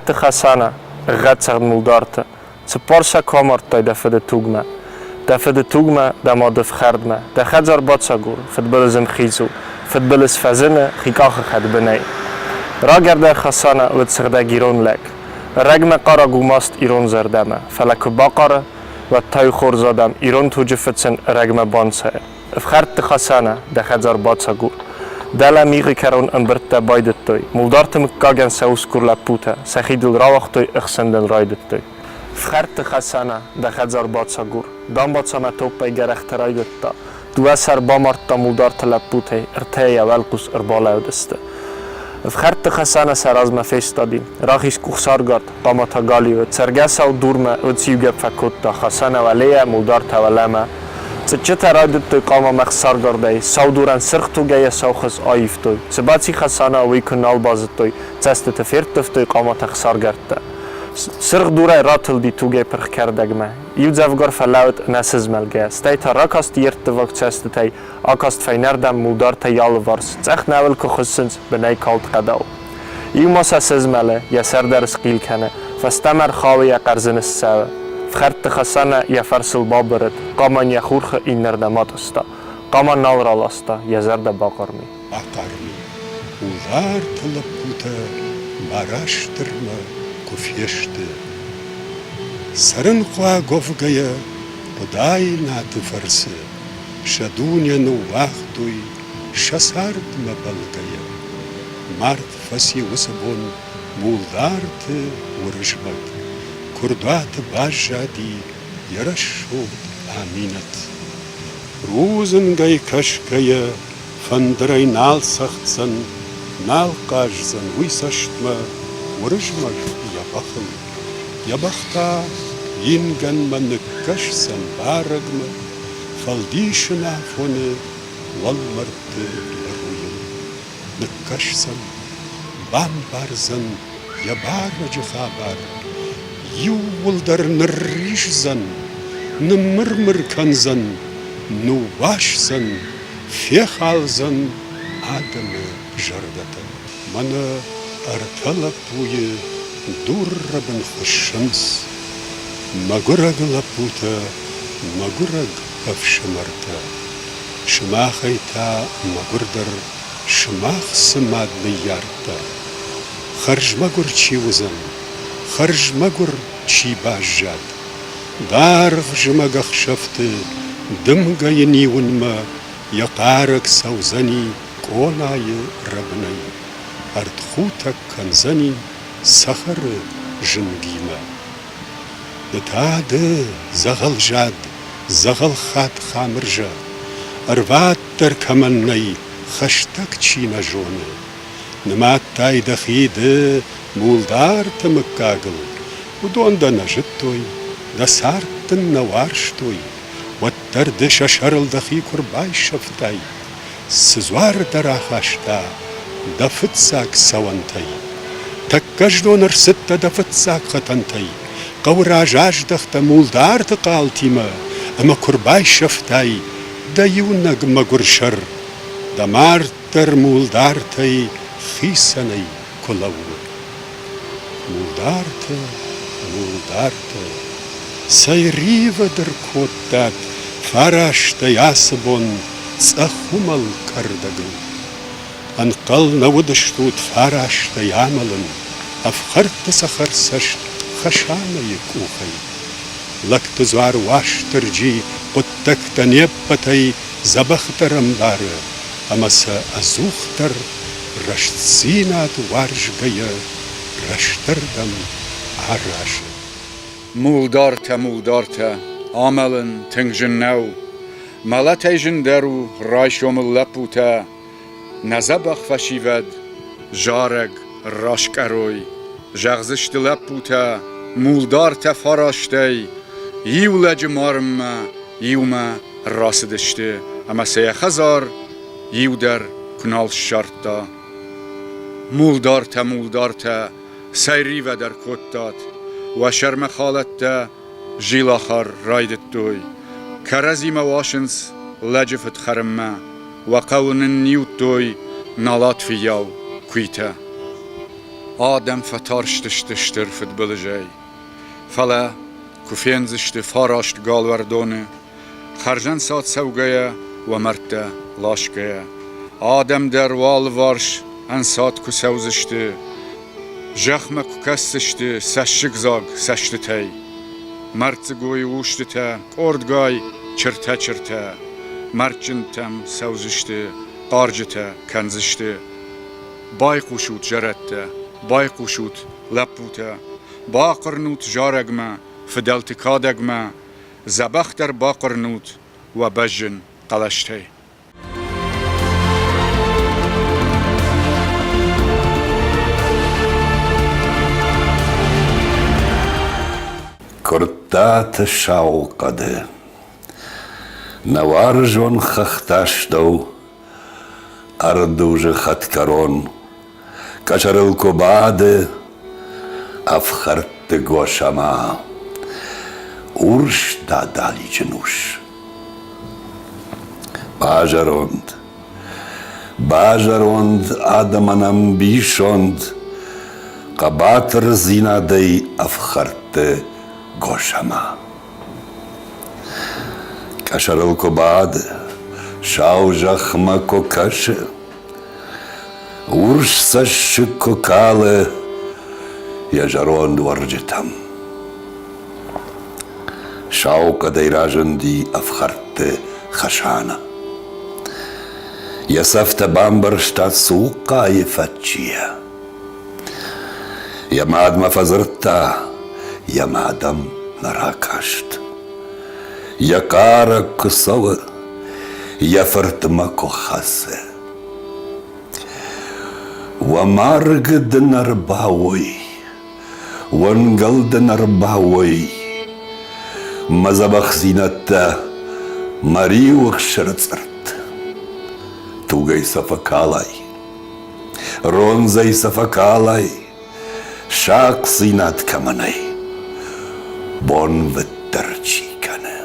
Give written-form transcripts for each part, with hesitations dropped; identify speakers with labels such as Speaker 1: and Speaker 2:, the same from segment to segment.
Speaker 1: Ӕфхӕрдты Хӕсанӕ, ӕгъгъӕдцагъд Мулдарты, Цыппар сӕ куы амардтай дӕ фыды тугмӕ. Дӕ фыды тугмӕ, дӕ мады фхӕрдмӕ, Дӕ хӕдзар бацагур, фыдбылыз ӕмхиц у, Фыдбылыз фӕзыны хи къахы хӕдбынӕй. Рагӕрдӕр Хӕсанӕ уыд сыгъдӕг ирон лӕг. Ӕрӕгмӕ хъарӕг у маст ирон зӕрдӕмӕ, фӕлӕ куы бахъары, уӕд та-иу хорз адӕм ирон туджы фыцын ӕрӕгмӕ банцайы. Ӕфхӕрдты Хӕсанӕ, дӕ хӕдзар бацагур. Дӕлӕ мигъы кӕрон ӕмбырдтӕ байдыдтой, Мулдарты мыггагӕн сӕ усгур лӕппутӕ сӕхи дыл рауагътой, ӕхсӕн дын райдыдтой. Ӕфхӕрдты Хӕсанӕ, дӕ хӕдзар бацагур. Дамбацамӕ топпӕй гӕрӕхтӕ райдыдта. Дыууӕ сӕр бамардта Мулдарты лӕппутӕй, ӕртӕйӕ йӕ уӕлхъус ӕрбалӕудысты. Ӕфхӕрдты Хӕсанӕ сӕ размӕ фестади. Рахиз къух саргард, хъама та галиуы. Цӕргӕсау дурмӕ уыциу гӕпп фӕкодта Хӕсанӕ уӕлейӕ, Мулдартӕ уӕлӕмӕ. Цъыччытӕ райдыдтой хъамамӕ хсаргардӕй, саудурӕн сырх тугӕй йӕ сау хыз аивтой. Цы баци Хӕсанӕ, уый куы нал базыдтой, цӕстыты ферттывтой хъаматӕ хсаргӕрдтӕ. Цыргъ дурӕй ратылди тугӕй пырх кӕрдӕгмӕ. Иудзӕвгар фӕлӕууыд ӕнӕсызмӕлгӕ, стӕй та ракаст йе рттываг цӕстытӕй, акаст фӕйнӕрдӕм мулдартӕй алыварс, цъӕх нӕуыл куы хуыссынц, бынӕй калд хъӕдау. Иу ма сӕ сызмӕлы, йӕ сӕр дӕр схъил кӕны, фӕстӕмӕ рхауы йӕ хъӕрзыны ссӕуы. Фхӕрдты Хӕсанӕ йӕ фарсыл бабырыд, хъаман йӕ хурхы иннӕрдӕм атъыста. Хъама нал раласта, йӕ зӕрдӕ бахъарми.
Speaker 2: Бахъарми. Уларты лӕппутӕ Барастырмӕ куы фесты. Цӕрынхъуаг уӕвгӕйӕ Хъуыдайнаты фӕрцы сӕ дуне ныууагътой сӕ цардмӕ бӕлгӕйӕ. Мард фӕци уыцы бон Мулдарты Уырызмӕг. Куырдуаты баззади йӕ рӕсугъд Аминӕт. Рудзынгӕй кӕсгӕйӕ фӕндырӕй нал цӕгъддзӕн, нал хъаздзӕн уый цӕстмӕ Уырызмӕг йӕ бӕхыл. Йӕ бӕх та ингӕнмӕ ныккӕсдзӕн барӕгмӕ, фӕлдисын афоны уӕлмӕрдты быруйыл. Ныккӕсдзӕн, бамбардзӕн йӕ барӕджы хабар, иууылдӕр нырриздзӕн, ныммыр-мыр кӕндзӕн, ныууасдзӕн, фехалдзӕн адӕмы зӕрдӕтӕ. Мӕнӕ ӕртӕ лӕппуйы дуррӕбын хуыссынц. Мӕгуырӕг лӕппутӕ, мӕгуырӕг ӕфсымӕртӕ, сымахӕй та мӕгуырдӕр сымах цы мад ныййардта? Хӕрзмӕгуыр чи уыдзӕн, хӕрзмӕгуыр чи баззад? Даргъ зымӕг ӕхсӕвты дымгӕйы ниуынмӕ йӕ хъарӕг цӕудзӕни къонайы рӕбынӕй, ӕртхутӕг кӕндзӕни цӕхӕры зынгимӕ. Ды та ды, дзӕгъӕлзад, дзӕгъӕлхатт Хамырзӕ, ӕрваддӕр кӕмӕн нӕй, хӕстӕг чи нӕ зоны. Нымадтай дӕхи ды Мулдарты мыггагыл, уыдон дӕ нӕ зыдтой, дӕ цард дын нӕ уарзтой, уӕддӕр ды сӕ сӕрыл дӕхи куы рбайсӕфтай, цы дзуар дӕ рахаста дӕ фыццаг цӕуӕнтӕй. Тӕккӕ знон ӕрцыдтӕ дӕ фыццаг хӕтӕнтӕй, хъӕуы раз аздӕхтӕ Мулдарты хъалтимӕ ӕмӕ куы рбайсӕфтай дӕ иунӕг мӕгуыр сӕр, дӕ мард дӕр Мулдартӕй хицӕнӕй куы лӕууы. Мулдартӕ, Мулдартӕ, цӕй ривӕд ӕркодтат фарастӕй ацы бон цъӕх уымӕл кӕрдӕгыл. Ӕнхъӕл нӕ уыдыстут фарастӕй амӕлын ӕфхӕрдты цӕхӕрцӕст Хӕсанӕйы къухӕй. Лӕгты дзуар Уастырджи хъуыддӕгтӕ не ппӕтӕй дзӕбӕхдӕр ӕмбары ӕмӕ сӕ ӕдзухдӕр рӕстдзинад уарзгӕйӕ рӕстӕрдӕм аразы.
Speaker 3: Мулдартӕ, мулдартӕ, амӕлын тынг зын нӕу. Мӕлӕтӕй зындӕр у райсомыл лӕппутӕ, нӕ дзӕбӕх фӕсивӕд зарӕг раскъӕрой. Зӕгъдзысты лӕппутӕ, мулдартӕ фарастӕй иу лӕджы марынмӕ иумӕ рацыдысты ӕмӕ сӕ йӕ хӕдзар иу дӕр куы нал ссардта. Мулдартӕ, мулдартӕ, цӕй ривӕд ӕркодтат, уӕ сӕрмӕ халӕттӕ зилахар райдыдтой. Кӕрӕдзимӕ уасынц лӕджы фыд хӕрынмӕ, уӕ хъӕуы нынниудтой налат фыййау куыйтӕ. Адӕм фӕтарстысты стыр фыдбылызӕй. Фӕлӕ куы фендзысты фараст галуӕрдоны, хӕрзӕнцад цӕугӕйӕ уӕ мӕрдтӕ ласгӕйӕ, адӕм дӕр уӕ алыварс ӕнцад куы цӕудзысты, зӕхмӕ куы кӕсдзысты цӕссыгдзаг цӕстытӕй. Мӕрддзыгойы устытӕ къордгай чыртӕ-чыртӕ мӕрдджынтӕм цӕудзысты, хъарджытӕ кӕндзысты. Байхъусут, зӕрӕдтӕ, байхъусут, лӕппутӕ, бахъырнут зарӕгмӕ, фыдӕлты кадӕгмӕ, дзӕбӕхдӕр бахъырнут уӕ бӕзджын хъӕлӕстӕй.
Speaker 4: Куырттаты сау хъӕды Нӕ уарзон хӕхтастӕу ӕрдузы хӕдкӕрон Къӕсӕрыл куы бады ӕфхӕрдты Госӕма, урс дадалиджын ус. Базӕронд, базӕронд адӕмӕн ӕмбисонд хъӕбатырдзинадӕй ӕфхӕрдты Госӕма. Къӕсӕрыл куы бады, сау зӕхмӕ куы кӕсы, Урс цӕссыг куы калы йӕ зӕронд уӕрджытӕм. Сау хъӕдӕй разынди ӕфхӕрдты Хӕсанӕ. Йӕ цӕфтӕ бамбӕрзта цухъхъайы фӕччийӕ. Йӕ мадмӕ фӕдзырдта, йӕ мад ӕм нӕ ракаст. Йӕ хъарӕг куы цӕуы, йӕ фыртмӕ куы хӕцы. Уӕ марг дын ӕрбауой, уӕнгӕл дын ӕрбауой, мӕ дзӕбӕхдзинӕдтӕ мӕ риуы хсыры цъыртт. Тугӕй сӕ фӕкалай, рондзӕй сӕ фӕкалай, сахъдзинад кӕмӕ нӕй, бонвыддӕр чи кӕны.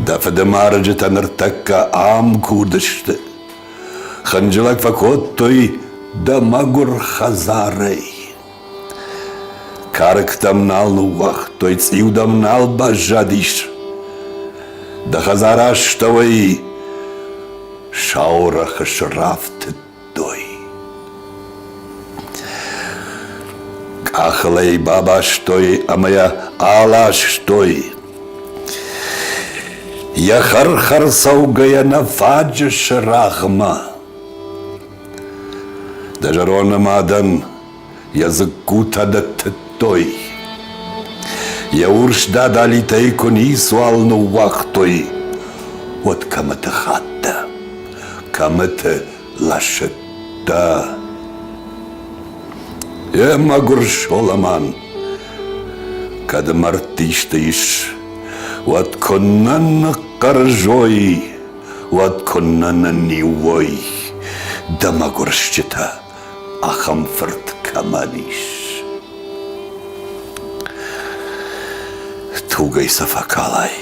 Speaker 4: Дӕ фыды марджытӕ ныртӕккӕ ам куы уыдысты, хынджылӕг фӕкодтой дӕ мӕгуыр хӕдзарӕй. Кӕрӕгтӕм нал ныууагътой, цъиу дӕм нал баззадис. Дӕ хӕдзар астӕуӕй сау рӕхыс рафтыд кодтой. Къахыл ӕй бабастой ӕмӕ йӕ аластой. Йӕ хӕр-хӕр цӕугӕйӕ нӕ фаджысы рагъмӕ. Дӕ зӕроны мадӕн йӕ дзыккутӕ дӕттыдтой. Йӕ урс дадалитӕй куы ницуал ныууагътой, уӕд кӕмыты хаттӕ, кӕмыты лӕсыдтӕ. Е, мӕгуыр Соламан, кӕд мӕрдты исты ис, уӕд куыннӕ ныхъхъӕрзой, уӕд куыннӕ нынниуой дӕ мӕгуыр стджытӕ, ахӕм фырт кӕмӕн ис. Тугӕй сӕ фӕкалай,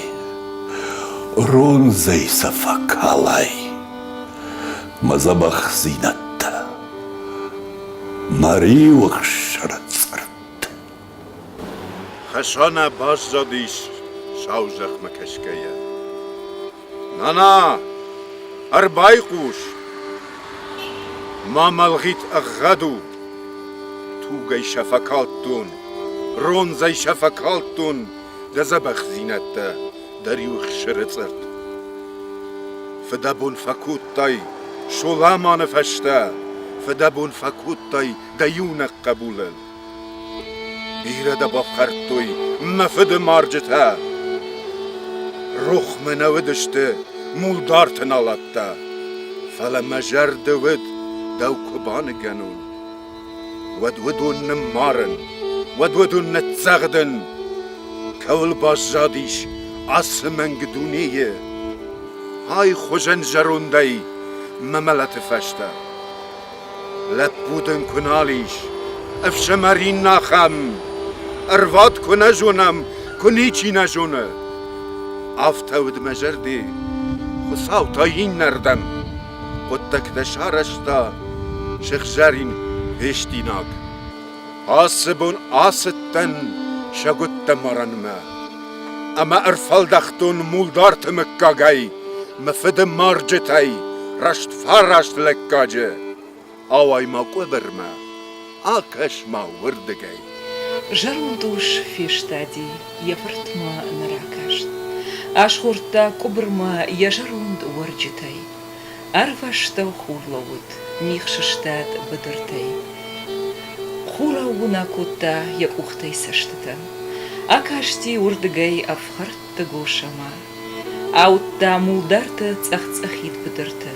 Speaker 4: рондзӕй сӕ фӕкалай, мӕ дзӕбӕхдзинӕдтӕ, мӕ риуы хсыры цъыртт.
Speaker 5: Хӕсанӕ баззадис сау зӕхмӕ кӕсгӕйӕ. Нана, ӕрбайхъус! Ма мӕлгъит ӕгъгъӕд у! Тугӕй сӕ фӕкалдтон, рондзӕй сӕ фӕкалдтон дӕ дзӕбӕхдзинӕдтӕ дӕ риуы хсыры цъыртт. Фыдӕбон фӕкодтай Соламаны фӕстӕ, фыдӕбон фӕкодтай дӕ иунӕг хъӕбулӕн. Бирӕ дӕ бафхӕрдтой мӕ фыды марджытӕ. Рох мӕ нӕ уыдысты Мулдарты налаттӕ, фӕлӕ мӕ зӕрды уыд дӕу куы баныгӕнон, уӕд уыдон ныммарын, уӕд уыдон ныццӕгъдын. Кӕуыл баззадис ацы мӕнг дунейы, ай хуызӕн зӕрондӕй мӕ мӕлӕты фӕстӕ. Лӕппу дын куы нал ис, ӕфсымӕр иннӕ ахӕм, ӕрвад куы нӕ зонӕм, куы ничи нӕ зоны. Афтӕ уыд мӕ зӕрде, Хуыцау та иннӕрдӕм хъуыддӕгтӕ сарӕзта сыгъзӕрин. Фестинаг. Ацы бон ацыдтӕн сӕгуыттӕ марӕнмӕ ӕмӕ ӕрфӕлдӕхтон Мулдарты мыггагӕй мӕ фыды марджытӕй рӕстфараст лӕггаджы. Ауай-ма къуыбырмӕ, акӕс-ма уырдыгӕй.
Speaker 6: Зӕронд ус фестади, йӕ фыртмӕ нӕ ракаст. Азгъордта къуыбырмӕ йӕ зӕронд уӕрджытӕй. Ӕрвӕстӕу хур лӕууыд, мигъ сыстад быдыртӕй. Хураууон акодта йӕ къухтӕй цӕстытӕ. Акасти уырдыгӕй ӕфхӕрдты Госӕмӕ. Ауыдта Мулдарты цъӕх-цъӕхид быдырты.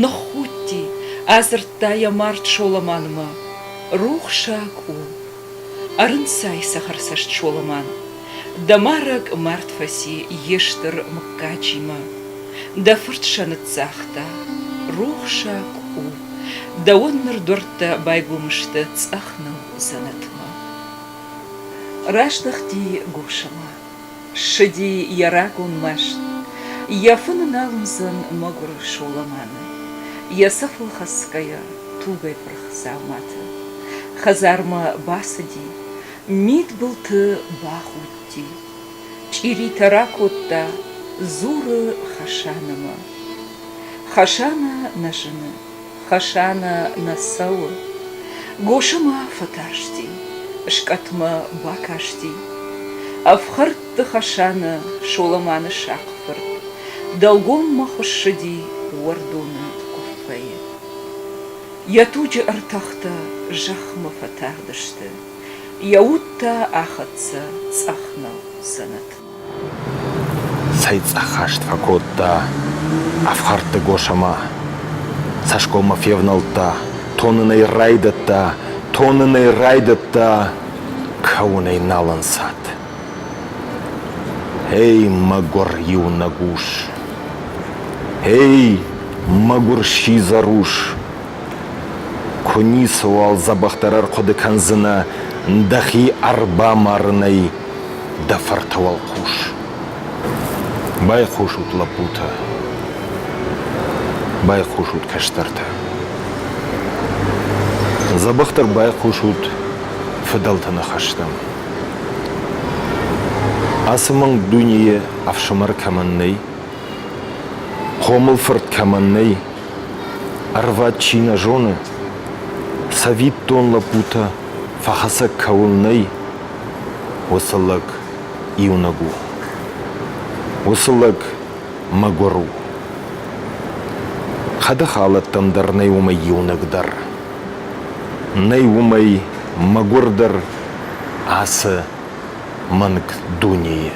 Speaker 6: Ныххудти, адзырдта йӕ мард Соламанмӕ: «Рухсаг у! Ӕрынцай цӕхӕрцӕст Соламан! Дӕ марӕг мард фӕци йе стыр мыггаджимӕ. Дӕ фырт сӕ ныццагъта. Рухсаг у! Дӕуӕн ныр дуӕрттӕ байгом сты цъӕх нӕу дзӕнӕтмӕ. Раздӕхти Госӕмӕ. Ссыди йӕ рагон маст. Йӕ фыны нал уыдзӕн мӕгуыр Соламаны. Йӕ цӕфыл хӕцгӕйӕ, тугӕй пырх дзауматы. Хӕдзармӕ бацыди, мидбылты бахудти. Чъиритӕ ракодта, дзуры Хӕсанӕмӕ. Хӕсанӕ нӕ зыны. Хӕсанӕ нӕ цӕуы. Госӕма фӕтарсти, скъӕтмӕ бакасти. Ӕфхӕрдты Хӕсанӕ Соламаны сахъ фырт дӕлгоммӕ хуыссыди уӕрдоны гуыффӕйы. Йӕ туджы ӕртӕхтӕ зӕхмӕ фӕтагъдысты, йӕ уд та ахӕццӕ цъӕх нӕу дзӕнӕтмӕ.
Speaker 7: Цӕй цъӕхахст фӕкодта ӕфхӕрдты Госӕма. Цӕсгоммӕ февнӕлдта, тонын ӕй райдыдта, тонын ӕй райдыдта, кӕуын ӕй нал ӕнцад. Эй, мӕгуыр иунӕг ус! Эй, мӕгуыр сидзӕр ус! Куы ницыуал дзӕбӕхдӕр ӕрхъуыды кӕндзынӕ дӕхи ӕрбамарынӕй дӕ фырты уӕлхъус. Байхъусут, лӕппутӕ, байхъусут, кӕстӕртӕ. Дзӕбӕхдӕр байхъусут фыдӕлты ныхӕстӕм. Ацы мӕнг дунейы ӕфсымӕр кӕмӕн нӕй, хъомыл фырт кӕмӕн нӕй, ӕрвад чи нӕ зоны, цӕвиттон лӕппутӕ фӕхӕцӕг кӕуыл нӕй, уыцы лӕг иунӕг у. Уыцы лӕг мӕгуыр у. Хӕдӕхӕлӕттӕм дӕр нӕй уымӕй иунӕг дӕр. Нӕй уымӕй мӕгуырдӕр ацы мӕнг дунейы.